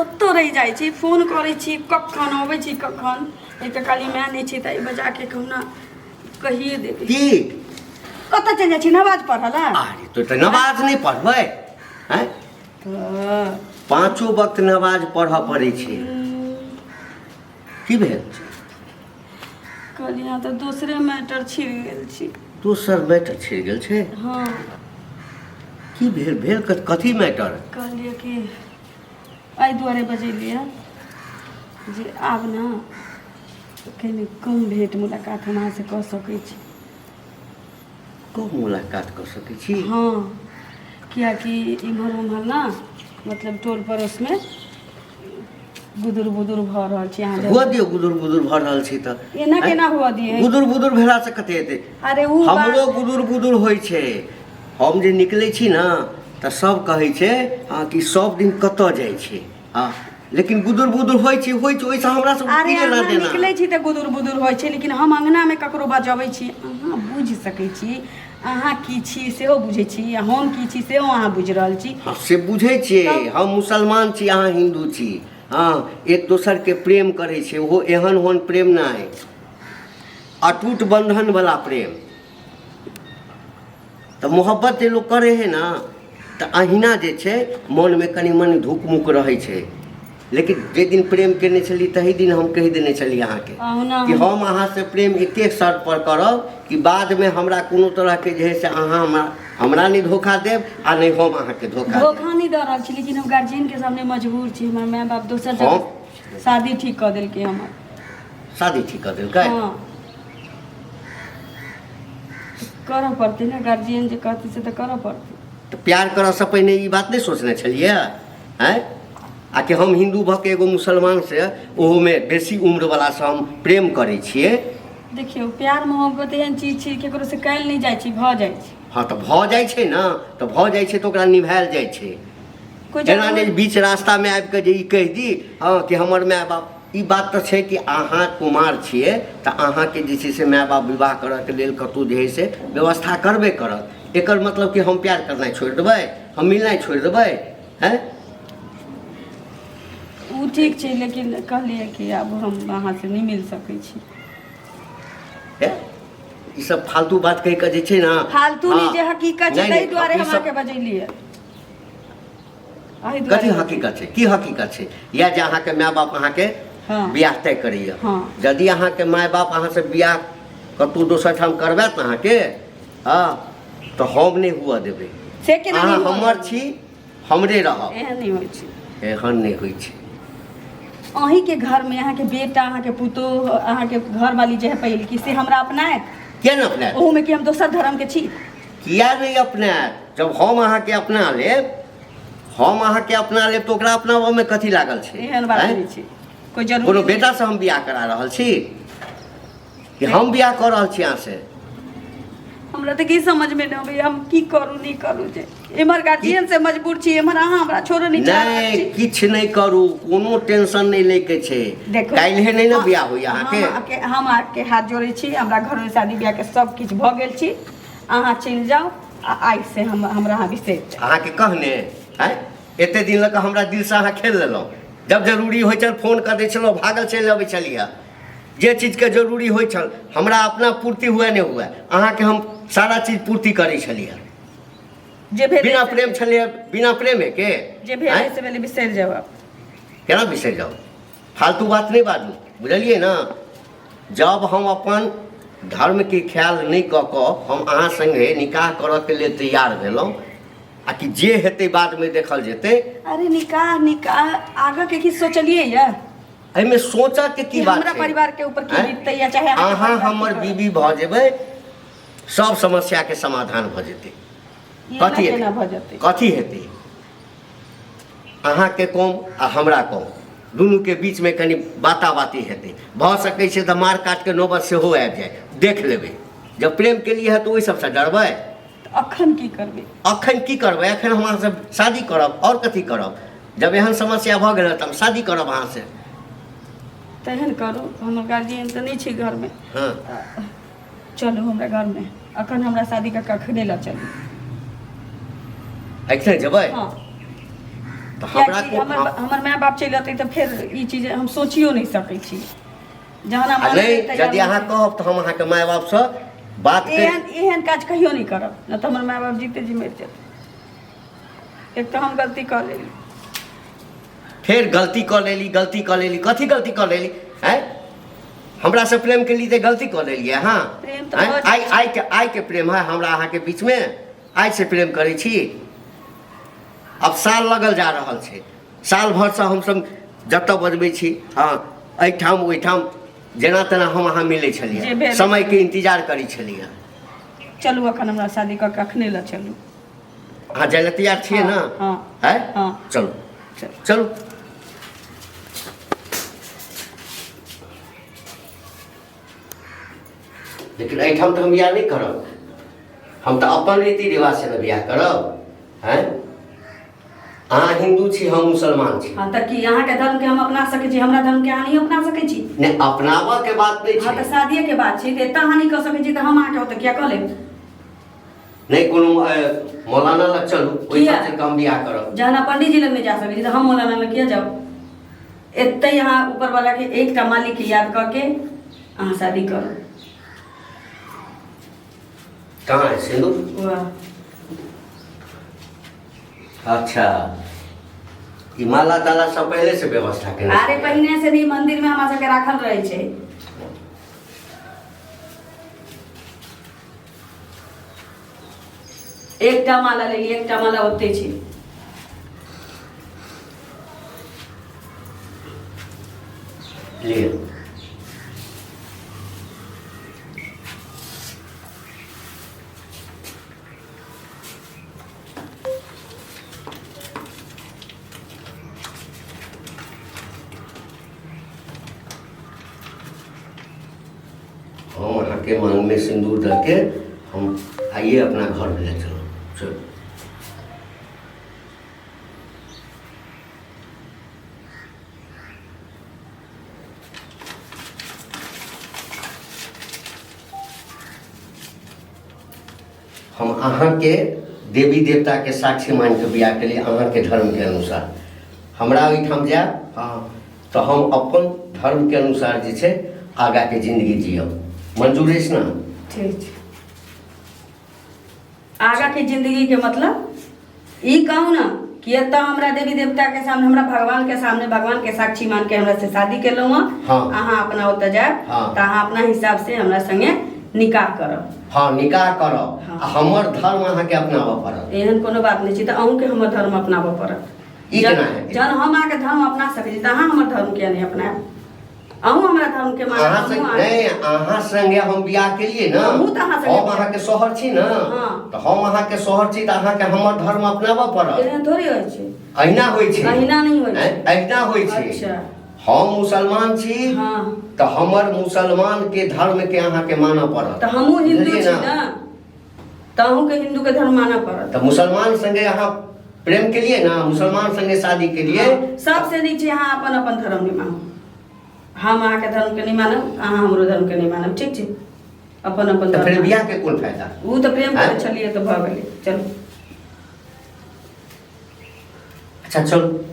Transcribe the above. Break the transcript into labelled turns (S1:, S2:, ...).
S1: कतऽ रहि जाइ छी फोन करै छी कखन अबै छी कखन एक तऽ खाली माय नहि छै तऽ एहि बजाके कहुना कहिए देबै
S2: की
S1: कतऽ चलि जाइ छी नमाज पढ़ऽ लए
S2: अरे तो तऽ नमाज नहि पढ़बै आँय
S1: तऽ
S2: पाँचो वक्त नमाज पढ़ऽ पड़ै छै की भेल
S1: कहलियै अहाँ तऽ दोसरे मैटर छिड़ गेल छी
S2: दोसर मैटर छिड़ गेल छै
S1: हँ
S2: की भेल भेल कथी मैटर
S1: कहलियै कि एहि दुआरे बजेलियै जे आब ने कनि कम भेँट मुलाकात हम अहाँसँ कऽ सकै छी
S2: कम मुलाकात कऽ सकै छी
S1: हँ किएकि इम्हर उम्हर ने मतलब टोल पड़ोसमे गुदुर बुदुर भऽ रहल छै अहाँ
S2: हुअ दियौ गुदुर बुदुर भऽ रहल छै तऽ
S1: एना केना हुअ दियै
S2: गुदुर बुदुर भेलासँ कते हेतै
S1: अरे उ
S2: हमरो गुदुर बुदुर होइ छै हम जे निकलै छी ने तऽ सब कहै छै हँ कि सब दिन कतऽ जाइ छै हँ लेकिन गुदुर बुदुर होइ छै होइ छै ओहिसँ हमरा सब
S1: अरे
S2: की लेना
S1: अहाँ
S2: देना
S1: निकलै छी तऽ गुदुर बुदुर होइ छै लेकिन हम अङ्गनामे ककरो बजबै छी अहाँ बुझि सकै छी अहाँ की छी सेहो बुझै छी आ हम की छी सेहो अहाँ बुझि रहल छी
S2: हँ से बुझै छियै हम मुसलमान छी अहाँ हिन्दू छी हँ एक दोसरके प्रेम करै छियै ओहो एहन ओहन प्रेम नहि अटूट बन्धनवला प्रेम तऽ मोहब्बत जे लोक करै हइ ने तऽ अहिना जे छै मोनमे कनि मनि धुक मुक रहै छै लेकिन जाहि दिन प्रेम केने छली तही दिन हम कहि देने छली अहाँके
S1: अहुना
S2: कि हम अहाँसँ प्रेम एके शर्त पर करब कि बादमे हमरा कोनो तरहके जे है से अहाँ हमरा हमरा नहि धोखा देब आ नहि हम अहाँके धोखा देब
S1: धोखा नहि दऽ रहल छी लेकिन हम गार्जियनके सामने मजबूर छी हमर माय बाप दोसर जगह शादी ठीक कऽ देलकै हमर
S2: शादी ठीक कऽ देलकै
S1: हँ करऽ पड़तै ने गार्जियन जे कहतै से तऽ करऽ पड़तै
S2: तऽ प्यार करऽसँ पहिने ई बात नहि सोचने छलियै आँय आ कि हम हिन्दू भऽ कऽ एगो मुसलमानसँ ओहोमे बेसी उम्रवलासँ हम प्रेम करै छियै
S1: देखियौ प्यार मोहब्बत एहन चीज छै केकरो से कयल नहि जाइ छै भऽ जाइ छै
S2: हँ तऽ भऽ जाइ छै ने तऽ भऽ जाइ छै तऽ ओकरा निभायल जाइ छै
S1: कोइ
S2: एना
S1: जरूरी
S2: नहि बीच रास्तामे आबि कऽ जे ई कहि दी हँ कि हमर माय बाप ई बात तऽ छै कि अहाँ कुमार छियै तऽ अहाँके जे छै से माय बाप विवाह करऽके लेल कतहु जे हइ से व्यवस्था करबे करत एकर मतलब कि हम प्यार करनाइ छोड़ि देबै हम मिलनाइ छोड़ि देबै हैं
S1: ओ ठीक छै लेकिन कहलियै कि आब हम अहाँसँ नहि मिल सकै छी
S2: हे ई सब फालतू बात कहि कऽ जे छै ने
S1: फालतू नहि
S2: हँ,
S1: जे हकीकत छै
S2: नहि,
S1: ताहि
S2: नहि,
S1: दुआरे
S2: ई
S1: हम
S2: सब
S1: अहाँके बजेलियै एहि
S2: कथी
S1: दुआरे
S2: हकीकत छै की हकीकत छै इएह जे अहाँके माय बाप अहाँके
S1: हँ।
S2: बियाह तय करैए
S1: हँ।
S2: यदि अहाँके माय बाप अहाँसँ बियाह कतहु दोसर ठाम करबैत अहाँके हँ तऽ हम नहि हुअ देबै
S1: से केना
S2: अहाँ
S1: नहि हुअ
S2: हमर
S1: देबै?
S2: छी हमरे रहब
S1: एहन नहि होइ छै
S2: एहन नहि होइ छै
S1: अहीँके घरमे अहाँके बेटा अहाँके पुतोह अहाँके घरवाली जे है पहिलकी से हमरा अपनायत
S2: किया नहि अपनायत
S1: ओहूमे कि हम दोसर धर्मके छी
S2: किया नहि अपनायत जब हम अहाँके अपना लेब हम अहाँके अपना लेब तऽ ओकरा अपनाबऽमे कथी लागल छै
S1: एहन बात
S2: आँय?
S1: नहि छै कोइ जरूरी
S2: कोनो
S1: नहि।
S2: बेटासँ हम बियाह करा रहल छी कि हम बियाह कऽ रहल छी अहाँसँ
S1: हमरा तऽ की समझमे नहि अबैया हम की करू नहि करू जे एम्हर गार्जियन से मजबूर छी एम्हर अहाँ हमरा छोड़ो नहि चाह रहल
S2: नहि
S1: छी
S2: किछु नहि करू कोनो टेंशन नहि लैके छै
S1: देखो
S2: काल्हि नहि ने बियाह होइए अहाँके
S1: हम अहाँके हम अहाँके हाथ जोड़ै छी हमरा घरमे शादी बियाहके सब किछु भऽ गेल छी अहाँ चलि जाउ आ आइ से हम हमरा अहाँ बिसरि जाउ
S2: अहाँके कहने आँय एते दिन लऽ कऽ हमरा दिलसँ अहाँ खेल लेलहुँ जब जरूरी होइ छल फोन कऽ दै छलहुँ भागल चलि अबै छलियै जे चीजके जरूरी होइ छल हमरा अपना पूर्ति हुए नहि हुए अहाँके हम सारा चीज पूर्ति करै छलियै
S1: जे भेलै
S2: बिना
S1: से-
S2: प्रेम छलियै बिना प्रेमेके
S1: जे भेलै
S2: आँय?
S1: से भेलै बिसरि जाउ आब
S2: केना बिसरि जाउ फालतू बात नहि बाजू बुझलियै ने जब हम अपन धर्मके ख्याल नहि कऽ कऽ हम अहाँ सङ्गे निकाह करऽके लेल तैयार भेलहुँ आ कि जे हेतै बादमे देखल जेतै
S1: अरे निकाह निकाह आगाँ के की सोचलियै ये
S2: एहिमे सोचऽके की
S1: कि
S2: बात
S1: हमरा
S2: छै
S1: परिवार के ऊपर की
S2: आँय?
S1: बीततै या चाहे अहाँके
S2: अहाँ
S1: परिवार की
S2: हमर
S1: करत?
S2: बीबी भऽ जेबै सब समस्याके समाधान भऽ जेतै
S1: ई एना
S2: कथी
S1: केना
S2: हेतै
S1: भऽ जेतै
S2: कथी हेतै अहाँके कम आ हमरा कम दुनूके बीचमे कनि बाताबाती हेतै भऽ सकै छै तऽ मार काटके नौबत सेहो आबि जाय देख लेबै जब प्रेम केलियै हँ तऽ ओहि सबसँ डरबै
S1: तऽ अखन की करबै
S2: अखन की करबै अखन हम अहाँसँ शादी करब आओर कथी करब जब एहन समस्या भऽ गेल तऽ हम शादी करब अहाँसँ
S1: तेहन करू हमर गार्जियन तऽ नहि छै घरमे
S2: हँ
S1: चलू हमरा घरमे अखन हमरा शादी कऽ कखने लऽ चलू
S2: एखने जेबै
S1: हँ
S2: तऽ हमरा
S1: कियाकि हमर हमर माय बाप चलि अतै तऽ फेर ई चीज हम सोचियो नहि सकै छी। जहन
S2: आ
S1: हम
S2: नहि, यदि अहाँ कहब तऽ हम अहाँके माय बापसँ बात करि
S1: एहन एहन काज कहियो नहि करब, नहि तऽ हमर माय बाप जीते जी मरि जेतै। एक तऽ हम गलती कऽ लेली,
S2: फेर गलती कऽ लेली, गलती कऽ लेली, कथी गलती कऽ लेली? आँय, हमरासँ प्रेम केली तऽ गलती कऽ लेलियै अहाँ?
S1: प्रेम तऽ
S2: आँय,
S1: भऽ
S2: आइ आइके आइके प्रेम है हमरा अहाँके बीचमे? आइसँ प्रेम करै छी? आब साल लगल जा रहल छै, साल भरिसँ हमसभ जतऽ बजबै छी, हँ, एहिठाम ओहिठाम जेना तेना हम अहाँ मिलै
S1: जे
S2: छलियै,
S1: भेल।
S2: समयके इंतजार करै छलियै।
S1: चलू, अखन हमरा शादी कऽ के अखने लऽ चलू।
S2: अहाँ जाइ लए तैयार छियै ने?
S1: हँ।
S2: है?
S1: हँ।
S2: चलू।
S1: चलू।
S2: चलू। लेकिन एहिठाम तऽ हम बियाह नहि करब, हम तऽ अपन रीति रिवाजसँ ने बियाह करब। आँय, अहाँ हिन्दू छी, हम मुसलमान छी।
S1: हँ, तऽ की अहाँके धर्मके हम अपना सकै छी, हमरा धर्मके अहाँ नहि अपना सकै छी?
S2: नहि, अपनाबऽ के बात नहि
S1: हँ, तऽ
S2: छै।
S1: शादिये के बात छै, तऽ एतऽ अहाँ नहि कऽ सकै छी तऽ हम अहाँके ओतऽ किया कऽ लेब?
S2: नहि, कोनो मौलाना लग चलू,
S1: किया?
S2: ओहिठाम से हम बियाह करब।
S1: जहन अहाँ पंडीजी लग नहि जा सकै छी तऽ हम मौलाना लग किया जाउ? एतै अहाँ ऊपरवाला के एकटा मालिक के याद कऽ के अहाँ शादी करू।
S2: कहाँ है सिंदूर?
S1: वाह।
S2: अच्छा, ई माला ताला सब पहले से व्यवस्था केने?
S1: अरे, पहिने से नहीं, मंदिर में हमरा सबके राखल रहै छै। एकटा माला लेली, एकटा माला ओते छै।
S2: लिअ। हम अहाँके मांग में सिंदूर दऽ के हम आइए अपना घर में ले चलू। चलू। हम अहाँके देवी देवताके साक्षी मानि कऽ बियाह केलियै अहाँके धर्मके अनुसार। हमरा ओहिठाम जायब, हँ, तऽ हम अपन धर्मके अनुसार जे छै आगाँके जिन्दगी जियब। मंजूर अछि ने?
S1: ठीक छै। आगाँ के जिंदगी के मतलब ई कहू ने कि एतऽ हमरा देवी देवता के सामने, हमरा भगवान के सामने, भगवान के साक्षी मान के हमरा से शादी केलहुँ हँ। अहाँ अपना ओतऽ जायब तऽ अहाँ अपना हिसाब से हमरा संगे निकाह करब।
S2: हँ, निकाह करब। आ हमर धर्म अहाँके अपनाबऽ पड़त।
S1: एहन कोनो बात नहि छै, तऽ अहूँके हमर धर्म अपनाबऽ पड़त।
S2: ई केना हेतै?
S1: जहन हम अहाँके धर्म अपना सकै छी तऽ अहाँ हमर धर्म किया नहि अपनायब? अहूँ हमरा धर्म के मानब।
S2: अहाँ
S1: हमहूँ
S2: संग नहि, अहाँ संगे हम बियाह केलियै ने।
S1: हमहूँ तऽ अहाँ संगे
S2: हम अहाँके शोहर छी ने। तऽ हम अहाँके शोहर छी तऽ अहाँके हमर धर्म अपनाबऽ पड़त।
S1: एहन थोड़े होइ छै।
S2: अहिना होइ छै।
S1: अहिना नहि होइ छै।
S2: आँय, अहिना होइ छै। हम मुसलमान छी तऽ हमर मुसलमान के धर्म के अहाँके मानऽ पड़त।
S1: तऽ हमहूँ हिन्दू
S2: बुझलियै
S1: छी ने, तऽ अहूँके हिन्दू के धर्म मानऽ पड़त।
S2: तऽ मुसलमान संगे अहाँ प्रेम केलियै ने, मुसलमान संगे शादी केलियै।
S1: हँ, सबसे नीक छै अहाँ अपन अपन धर्म निमाहू। हम अहाँके धर्मके नहि मानब, अहाँ हमरो धर्मके नहि मानब, ठीक छै? अपन अपन
S2: तऽ फेर
S1: धर्म।
S2: बियाह के कोन फायदा?
S1: ओ तऽ प्रेम करै
S2: आँय?
S1: छलियै तऽ भऽ गेलै। चलू।
S2: अच्छा, चलू।